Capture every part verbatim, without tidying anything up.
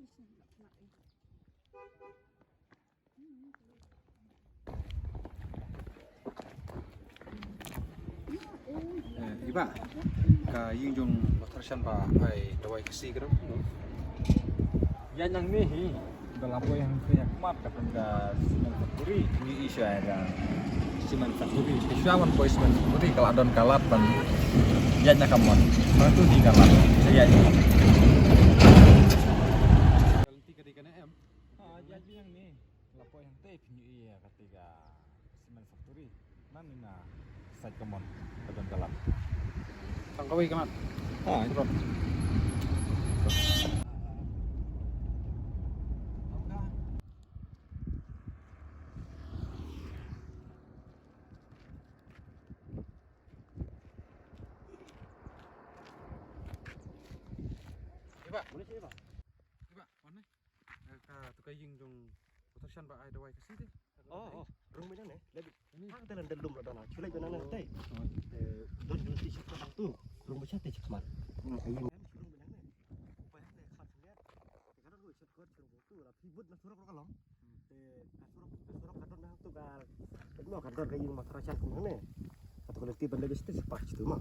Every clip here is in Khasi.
Eh, iba, ka ïing jong Doctor Shan ba ai dawai Khasi ka dong. Ïa nang ne hi, da la poi hangtei ha khmat ka tang ka cement factory, ngi i sha ka cement factory. Te shuwa ban poi cement factory ka la don ka lad ban ïa na ka mon. Ba tu hi ka lad. Sa ïa. Ka lynti ka dei kane em? Ha, ïa nang ne. La poi hangtei phin ïohi ïa kata ka cement factory. Nang ïa na side ka mon ka don ka lad. Tang kawei ka mat. Ha, ïa. Iba, boleh sih, Iba. Iba, on ni. Eh, ka tu ka ïing jong Doctor Shan ba ai dawai Khasi te. Oh, oh, rung bynang ne, leh. Ini. Hangtei lan da lum la don. Shu leh bynang ne tei. Oh. Eh, don dua tiga satu tu. Rung bynang tei khmat. Hmm. Ka ïing. Rung bynang ne. Poi hangtei khmat sendiri. Ka don dua satu tu la phi bud na surok ka long. Hmm. Te ka surok, ka surok ka don na tu ka. No, ka don ka ïing ma Doctor Shan kumne. Kata ka lynti ban leit sha sha park sha tu ma.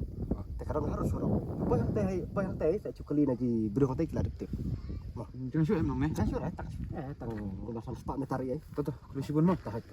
Te ka dang harus surok. Poi hangtei, poi hangtei sa shu kylli na ki briew hangtei ki la dep tip. Ma. Jang shu em nong ne? Jang shu eh tang. Eh tang ngam san spah meter ïa. Kata kylli shibun ma. Tahaj.